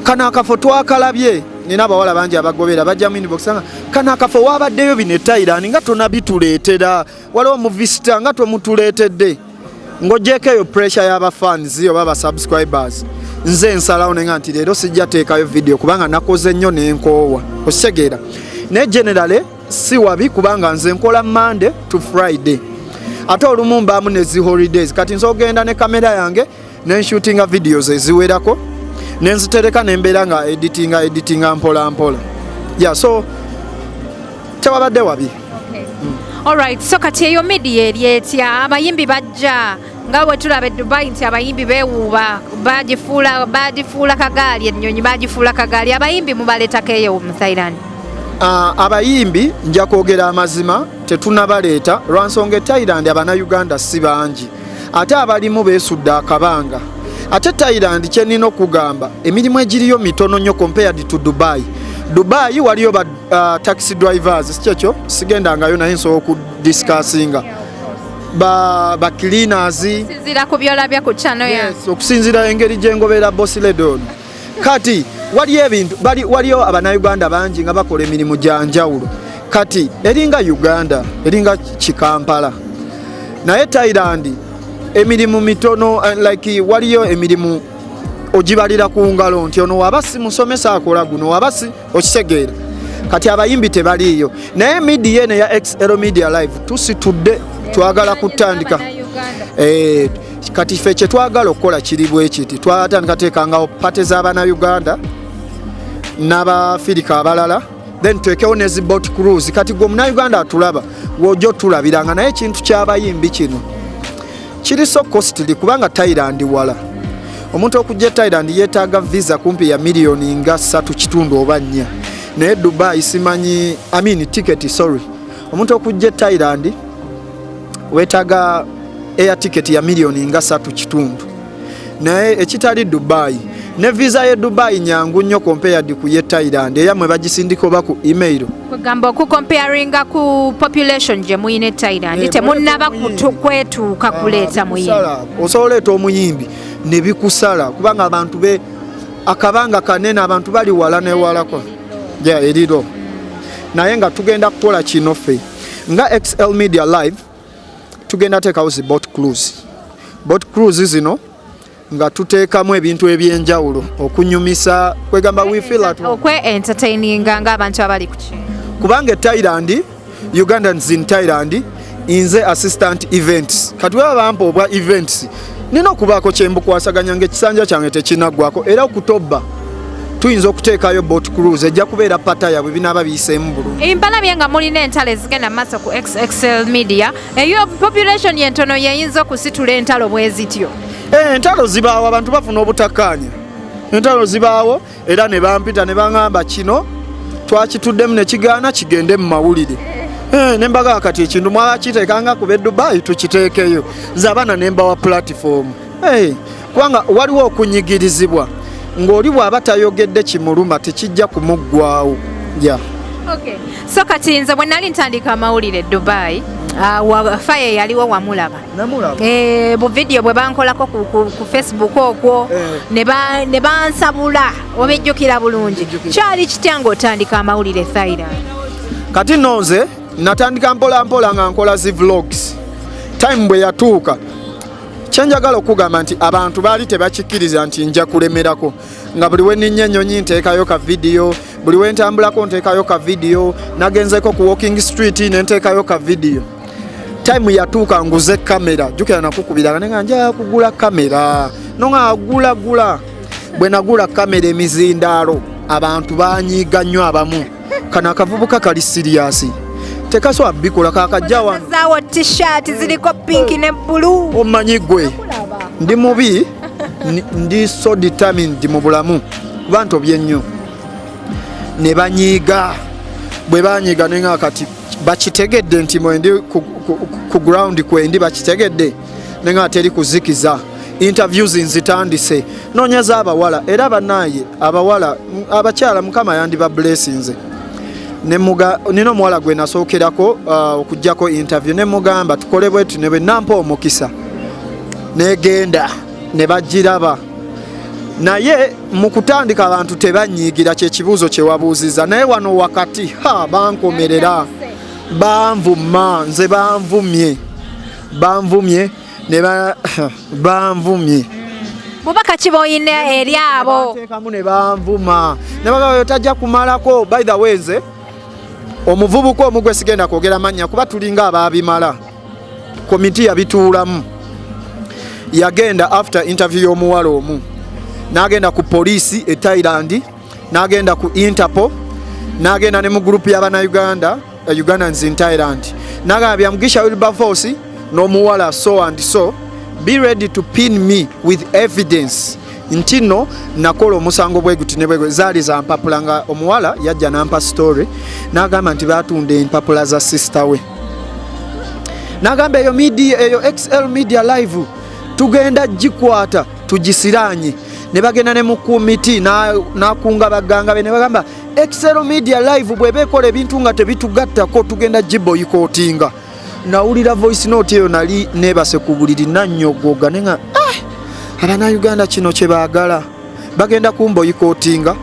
kano akafo twakalabye." Nina abawala bangi abagobera, bajja mu inbox nga, "Kano akafo wabaddeyo bino e Thailand, nga tonabituleetera. Waliwo muvisita nga tomutuleetedde." Ng'ogyeko eyo pressure y'abafans oba abasubscribers, nze nsalawo nenga nti leero sijja teekayo video kubanga nakoze nnyo n'enkoowa, okitegeera? Naye generally si wabi, kubanga nze nkola Monday to Friday, ate olumu mbaamu ne zi holidays. Kati nsobola ogenda ne kamera yange nenshootinga videos eziwerako, nenzitereka, nembeera nga editinga mpola mpola. Yeah, so tewabadde wabi. Alright, so kati eyo media eri etya? Abayimbi bajja, nga bwe tulaba e Dubai nti abayimbi beewuuba, bagifuula kagaali, ennyonyi bagifuula kagaali. Abayimbi mubaleetako eyo mu Thailand? Abayimbi, nja kwogera amazima, tetunabaleeta lwa nsonga e Thailand Abannayuganda si bangi, ate abalimu beesudde akabanga. Ate Thailand, kyenina okugamba, emirimu egiriyo mitono nnyo compared to Dubai. Dubai waliyo ba taxi drivers, si kyekyo? Sigendangayo, naye nsobola okudiscussinga ba cleaners. Sinziira ku byolabya ku channel ya Yes, okusinziira engeri gyengoberera Boss Lady ono. Kati waliyo ebintu waliyo Abannayuganda bangi nga bakola emirimu gya njawulo. Kati eringa Uganda, eringa Kikampala, naye Thailand emirimu mitono, like waliyo emirimu ogibalira ku ngalo nti ono waba si musomesa akola guno, waba si, okitegeera? Kati abayimbi tebaliiyo, naye media eno eya XL Media Live tusitudde, twagala kutandika. Kati ffe kyetwagala okukola kiri bwe kiti: twatandika teekangawo party z'Abannayuganda n'Abafirika abalala, then tuteekewo ne zi boat cruise. Kati gwe Omunauganda atulaba, wojja otulabiranga. Naye ekintu ky'abayimbi kino kiri so costly, kubanga Thailand wala. Omuntu okujja e Thailand yeetaaga visa kumpi ya miliyoni nga 3.5 oba 4. Naye Dubai simanyi, I mean ticket, sorry. Omuntu okujja e Thailand weetaaga air ticket ya miliyoni nga 3.5, naye ekitali Dubai. Ne visa ye Dubai nyangu nnyo compared ku ye Thailand. Eyammwe bagisindika oba ku email. Kwegamba okucomparinga ku population gye muyina e Thailand, temunnaba omuyimbi. kwetuuka kuleeta muyimbi. Bikusala. Osobola oleeta omuyimbi ne bikusala, kubanga abantu be akabanga kanene, abantu bali wala newalako ja eriro. Naye nga tugenda kukola kino ffe nga XL Media Live, tugenda teekawo zi boat cruise. Boat cruise zino nga tuteekamu ebintu ebyenjawulo okunyumisa, kwegamba we feel at home. Okwe entertaininga ng'abantu abali ku ki. Kubanga e Thailand, Ugandans in Thailand, nze assistant events. Kati weba bampa obwa events, nina okubaako kyembukwasaganya nga ekisanja kyange tekinaggwako. Era okutobba tuyinza okuteekayo boat cruise, ejja kubeera pata yabwe binaaba biyiseemu bulungi. Mbalabye nga mulina entalo ezigenda mu maaso ku XXL Media. Eyo population yentono yeyinza okusitula entalo bwe zityo? Entalo zibaawo, abantu bafuna obutakkaanya, entalo zibaawo. Era ne bampita ne baŋŋamba, "Kino twakituddemu ne kigaana kigende mu mawulire." Ne mbagamba, "Kati ekintu mwakiteekanga ku b'e Dubai, tukiteekeyo." Nze abaana ne mbawa platform. Kubanga waliwo okunyigirizibwa ng'oli bw'aba tayogedde kimuluma, tekijja kumuggwawo ya. Okay. So kati nze bwe nali ntandika amawulire e Dubai, Faye yaliwo, wamulaba? Namulaba. Bu video bwe bankolako ku Facebook okwo, ne bansabula, obijjukira bulungi? Bijjukira. Kyali kitya ng'otandika amawulire Thailand? Kati nno nze natandika mpola mpola nga nkola zi vlogs. Time bwe yatuuka, kyenjagala okugamba nti abantu baali tebakikkiriza nti nja kulemerako, nga buli wenninnya ennyonyi nteekayo ka vidiyo, buli wentambulako nteekayo ka vidiyo, nagenzeko ku walking street nenteekayo ka vidiyo. Time yatuuka nguze kamera. Jjukira nakukubiranga nenga njagala kugula kamera, nonga gula gula. Bwe nagula kamera, emizindaalo, abantu banyiiga nnyo. Abamu, "Kano akavubuka kali serious, tekasobola bikola, kakajja wano." Zaawo T-shirt ziriko pink ne blue. Omanyi gwe ndi mubi, ndi so determined mu bulamu, kuba ntobye nnyo. Ne banyiiga. Bwe banyiiga, nenga kati bakitegedde nti mwendi ku ground kwendi, bakitegedde. Nenga teri kuzikiza. Interviews nzitandise, noonyeza abawala. Era banaye abawala, abakyala, Mukama yandiba blessinze. Nina omuwala gwe nasookerako okugjako interview, ne mugamba tukole bwetu, ne bwe nampa omukisa negenda ne bagiraba. Naye mu kutandika abantu tebanyiigira, kyekibuuzo kye wabuuziza. Naye wano wakati ha bankomerera, banvuma, nze banvumye, banvumye ne banvumye. Bubaka ki bw'olina eri abo? Bateekamu ne banvuma ne bagamba tajja kumalako. By the way, nze omuvubuka omu gwe sigenda kwogera mannya kuba tulinga abaabimala, komiti yabituulamu, yagenda after interview y'omuwala omu n'agenda ku poliisi e Thailand, n'agenda ku Interpol, n'agenda ne mu group y'abannayuganda, Ugandans in Thailand, n'agamba, "Byamugisha Wilberforce n'omuwala so and so, be ready to pin me with evidence nti nno nakola omusango bwe guti ne bwe guti." Zaali za mpapula, nga omuwala yajja n'ampa story n'agamba nti batunda empapula za sister we, n'agamba eyo media, eyo XL Media Live tugenda gikwata tugisiranye. Ne bagenda ne mu komiti, n'akunga baganga be ne bagamba XL Media Live bw'eba ekola ebintu nga tebitugattako, tugenda giboycottinga. Nawulira voice note eyo, nali neebase ku buliri, nannyogoga ne nga, "Ah, abannayuganda kino kye baagala, bagenda kumboycottinga."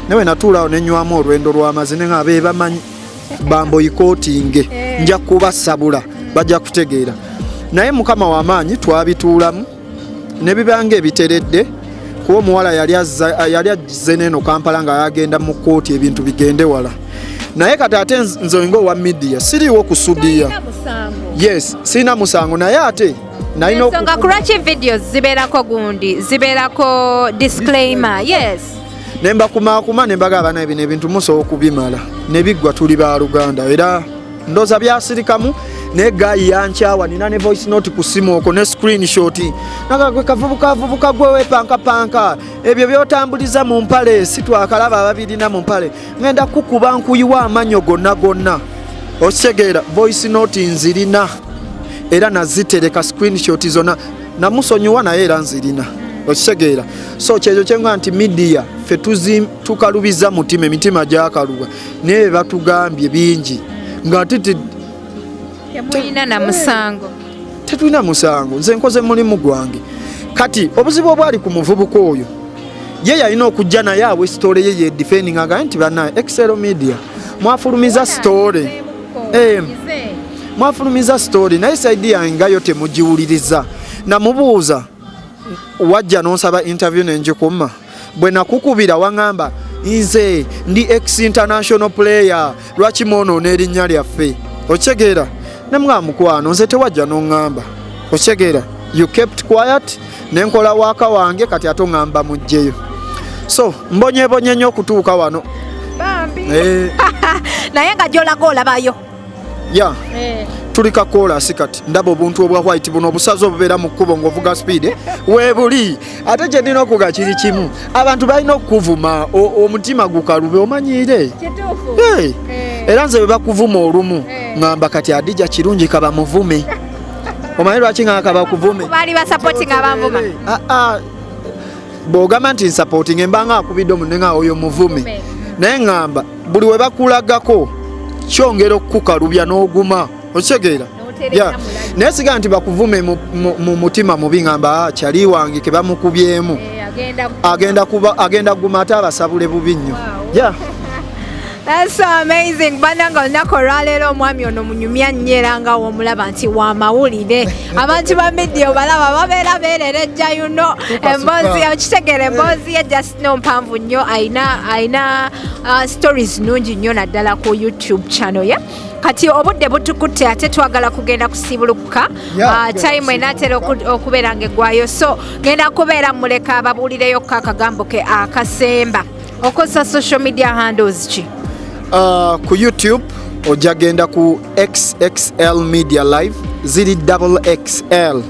Nawe natuulaawo nenywamu olwendo lw'amazzi ne nga be bamanyi bamboycottinge, nja kubasabula, bajja kutegeera. Naye Mukama w'amaanyi, twabituulamu ne bibanga ebiteredde, kuba omuwala yali azze neeno Kampala nga yagenda mu kkooti, ebintu bigende wala. Naye kati ate nze nga owa media siriiwo kusudiya. Yes, sirina musango, naye ate nalina Ensonga ku lwaki videos zibeerako gundi, zibeerako disclaimer, yes. Ne mbakumaakuma ne mbagamba, "Naye bino ebintu musobola okubimala ne biggwa, tuli baluganda." Era ndooza byasirikamu, naye guy yankyawa. Nina ne voice note ku simu okwo ne screenshot, naga, "Gwe kavubuka, avubuka gwe wepankapanka, ebyo byotambuliza mu mpale si twakalaba ababirina mu mpale, ngenda kukuba nkuyiwa amannyo gonna gonna." Okitegeera? Voice note nzirina era nazitereka, screenshot zonna. Namusonyiwa, naye era nzirina. Okitegeera? So kyekyo kyenga nti media ffe tukalubiza mutima, emitima gyakaluba, naye batugambye bingi nga ate Temulina na musango. Tetulina musango. Nze nkoze mulimu gwange. Kati obuzibu obwali ku muvubuka oyo, ye yalina okujja naye awe story ye, yedefending, agaye nti, "Bannaye Excel Media mwafulumiza story, mwafulumiza story, naye side yange ngayo temugiwuliriza. Namubuuza, wajja nonsaba interview nenjikuma, bwe nakukubira waŋŋamba nze ndi ex international player, lwaki mwonoona erinnya lyaffe?" Okitegeera? Nemugamba, "Mukwano, nze tewajja noŋŋamba." Okitegeera? You kept quiet, nenkola waaka wange, kati ate oŋŋamba mugjeyo. So mbonyebonye nnyo okutuuka wano. Bambi. Eh, Naye nga gyolaga olabayo. Ya, tuli kakoolasi kati ndaba obuntu obwa white buno obusazi obubeera mu kkubo ng'ovuga speed weebuli. Ate kye nnina okuga kiri kimu, abantu balina okukuvuma, omutima gukalube, omanyiire. Hey, era nze bwe bakuvuma olumu ŋŋamba, kati Adija kirungi kabamuvume. Omanyi lwaki ŋŋamba kabakuvume? Baali basupporting abanvuma. Ah, ah, bw'ogamba nti nsupporting, embanga akubidde omunne nga oyo muvume, naye ŋŋamba buli we bakulagako kyongera okukukalubya n'oguma. Okitegeera? N'otereera mulayi. Naye siga nti bakuvume mu mutima mubi, ŋŋamba, "Ah, kyali wange ke bamukubyemu." Agenda kuba agenda kuguma ate abasabule bubi nnyo. Yeah. That's so amazing. Bannange, olunaku olwaleero omwami ono munyumya nnyo, era nga womulaba nti wa mawulire. Abantu ba media obalaba babeera beererejja, you know. Emboozi okitegeera, emboozi ye just no mpanvu nnyo, ayina stories nnungi nnyo, naddala ku YouTube channel ye. Kati obudde butukutte, ate twagala kugenda kusiibulukuka. Time enaatera okubeera ng'eggwayo, so ngenda kubeera muleka ababuulireyo akagambo ke akasemba. Okozesa social media handles ki? Ku YouTube ojja genda ku XXL Media Live, ziri double XL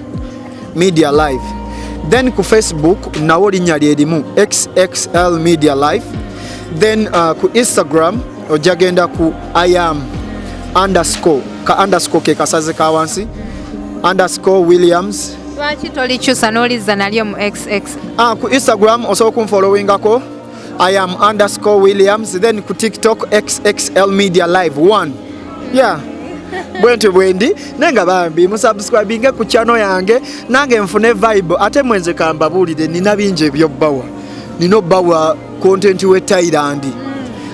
Media Live. Then ku Facebook nawo linnya lyerimu, XXL Media Live. Then ku Instagram ojja genda ku iam underscore, ka underscore ke kasaze ka wansi, underscore Williams. Lwaki tolikyusa n'olizza nalyo mu xx? Ah, ku Instagram osobola okunfollowingako, I am _Williams. Then ku TikTok, XXL Media Live 1. Yeah, bwentyo bwendi. Naye nga bambi musubscribinge ku channel yange, nange nfune vibe. Ate mwenze kambabuulire, nina bingi ebyobbawa, nina obbawa content we Thailand.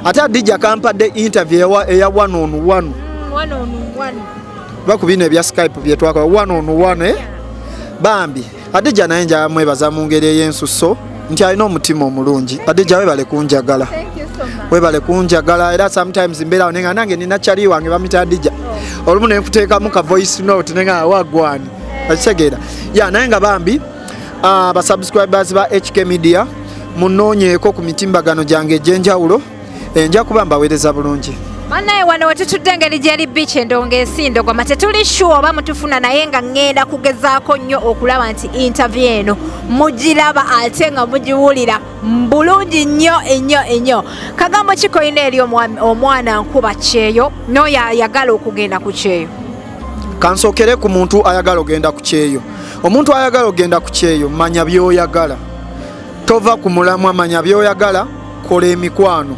Ate Adija kampadde interview eya one on one. One on one. Ba ku bino ebya Skype byetwakola, one on one, eh? Bambi Adija naye njala mwebaza mu ngeri ey'ensusso nti alina omutima omulungi. Adija, webale kunjagala. Thank you so much. Webale kunjagala. Era sometimes mbeerawo nenga nange nina kyali wange bamita Adija, olumu nenkuteekamu ka voice note nenga wagwani, okitegeera? Ya, naye nga bambi basubscribers ba HK Media, munoonyeeko ku mitimbagano gyange egy'enjawulo. Nja kuba mbaweereza bulungi. Bannaye, wano wetutudde engeri gyeri beach, endongo esindogoma, tetuli sure oba mutufuna, naye nga ŋŋenda kugezaako nnyo okulaba nti interview eno mugiraba ate nga mugiwulira bulungi nnyo ennyo ennyo. Kagambo kikoyina eri omwana nkuba kyeyo n'oyo ayagala okugenda ku kyeyo? Kansookere ku muntu ayagala ogenda ku kyeyo. Omuntu ayagala ogenda ku kyeyo, manya by'oyagala, tova ku mulamwa, manya by'oyagala, kola emikwano.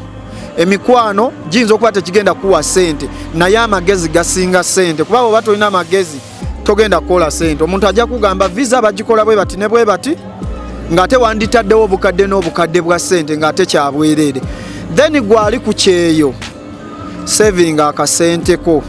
Emikwano giyinza okuba tekigenda kuwa ssente, naye amagezi gasinga ssente, kuba bw'oba tolina amagezi togenda kukola ssente. Omuntu ajja kugamba visa bagikola bwe bati ne bwe bati, ng'ate wanditaddewo obukadde n'obukadde bwa ssente ng'ate kyabwereere. Then gwali ku kyeyo, saving akasente ko,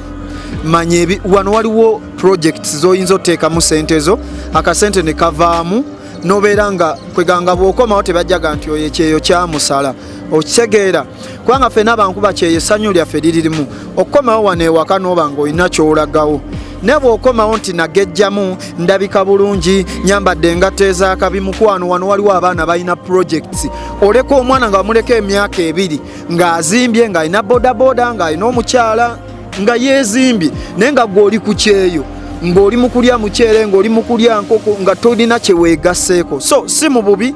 manya wano waliwo projects zoyinza oteekamu sente zo, akasente ne kavaamu, nobeera nga kweganga bw'okomawo tebajjaga nti oyo ekyeyo kyamusala, okitegeera? Kubanga ffenna abankuba kyeyo, essanyu lyaffe liririmu okukomawo wano ewaka n'oba ng'olina ky'olagawo. Naye bw'okomawo nti nagejjamu, ndabika bulungi, nyambadde engatto ez'akabi, mukwano, wano waliwo abaana balina projects. Oleka omwana nga wamuleka emyaka 2 ng'azimbye, ng'alina bodaboda, ng'alina omukyala, nga yeezimbye, naye nga gwe oli ku kyeyo, ng'oli mu kulya muceere, ng'oli mu kulya nkoko, nga tolina kye weegasseeko. So si mu bubi,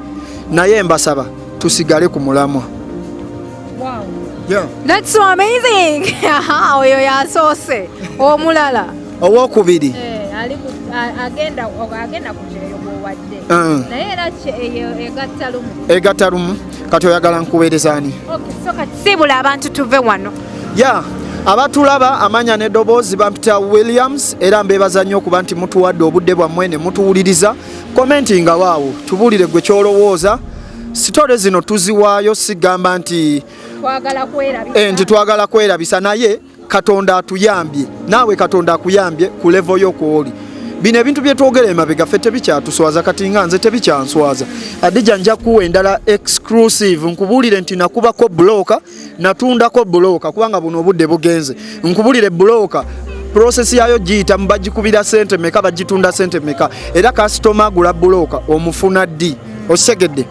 naye mbasaba tusigale ku mulamwa. Yeah. That's so amazing. Oyo yasoose, omulala? Owokubiri. Agenda ku kyeyo bwowadde. Naye era eyo egatta lumu. Egatta lumu. Kati oyagala nkuweereza ani? Okay, so kati siibula abantu tuve wano. Ya, abatulaba, amanya n'eddoboozi bampita Williams, era mbeebaza nnyo okuba nti mutuwadde obudde bwammwe ne mutuwuliriza. Commenti nga waawo, tubuulire gwe kyolowooza. Story zino tuziwaayo, sigamba nti twagala kwerabisa. Nti twagala kwerabisa, naye Katonda atuyambye, naawe Katonda akuyambye ku level yo kwoli. Bino ebintu byetwogera emabega ffe tebikyatuswaza. Kati nga nze tebikyanswaza. Adija, nja kuwa endala exclusive, nkubuulire nti nakubako buloka, natundako buloka, kubanga buno obudde bugenze. Nkubuulire buloka process yayo giyita, bagikubira sente meka, bagitunda sente meka, era kasitoma agula buloka omufuna ddi, osegedde?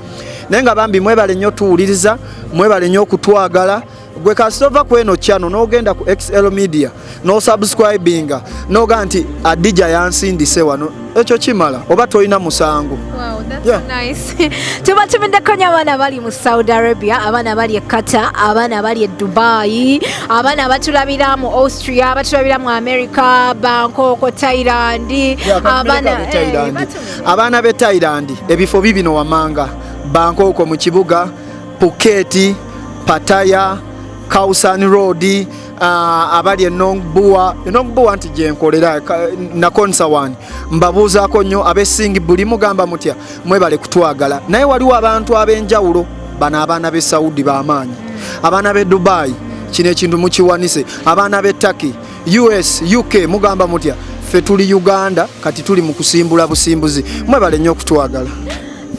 Naye nga bambi mwebale nnyo tuwuliriza, mwebale nnyo okutwagala. Gwe kasita ova ku eno channel n'ogenda ku XL Media n'osubscribinga n'ogaa nti Adija yansindise wano, ekyo kimala, oba tolina musango. Wow, that's Yeah. nice. Tuba tumiddeko nnyo abaana bali mu Saudi Arabia, abaana bali e Qatar, abaana bali e Dubai, abaana batulabira mu Austria, batulabira mu America, Bangkok, Thailand, abaana eh, Thailand. batumire. Abaana b'e Thailand, ebifo bibino wamanga: Bangkok mu kibuga, Phuket, Pattaya, Khaosan Road, abali e Nongbua, Nongbua nti gyenkolera Nakhon Sawan, mbabuuzaako nnyo. Abesingi buli mugamba mutya? Mwebale kutwagala. Naye waliwo abantu ab'enjawulo bano, abaana b'e Saudi b'amaanyi, abaana b'e Dubai, kino ekintu mukiwanise, abaana b'e Turkey, US, UK, mugamba mutya? Ffe tuli Uganda, kati tuli mu kusimbula busimbuzi. Mwebale nnyo okutwagala.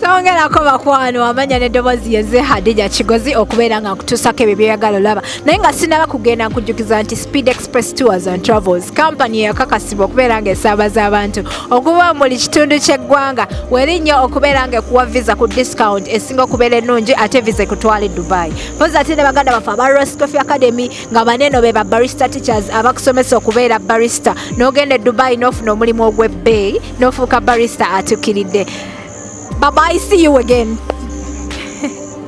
Songerako bakwano, amanya n'eddoboozi yeze Hadija Kigozi, okubeera nga nkutuusako ebyo byeyagala olaba. Naye nga sinaba kugenda, nkujjukiza nti Speed Express Tours and Travels company eyakakasibwa okubeera nga esaabaza abantu okuba mu buli kitundu ky'eggwanga, werinnyo okubeera nga ekuwa visa ku discount esinga okubeera ennungi, ate visa ekutwala e Dubai. Mpozi ate ne baganda baffe aba Ross Coffee Academy, nga baneeno be ba barista teachers abakusomesa okubeera barista, n'ogenda e Dubai n'ofuna omulimu ogw'ebbeeyi n'ofuuka barista atuukiridde. Bye bye, see you again.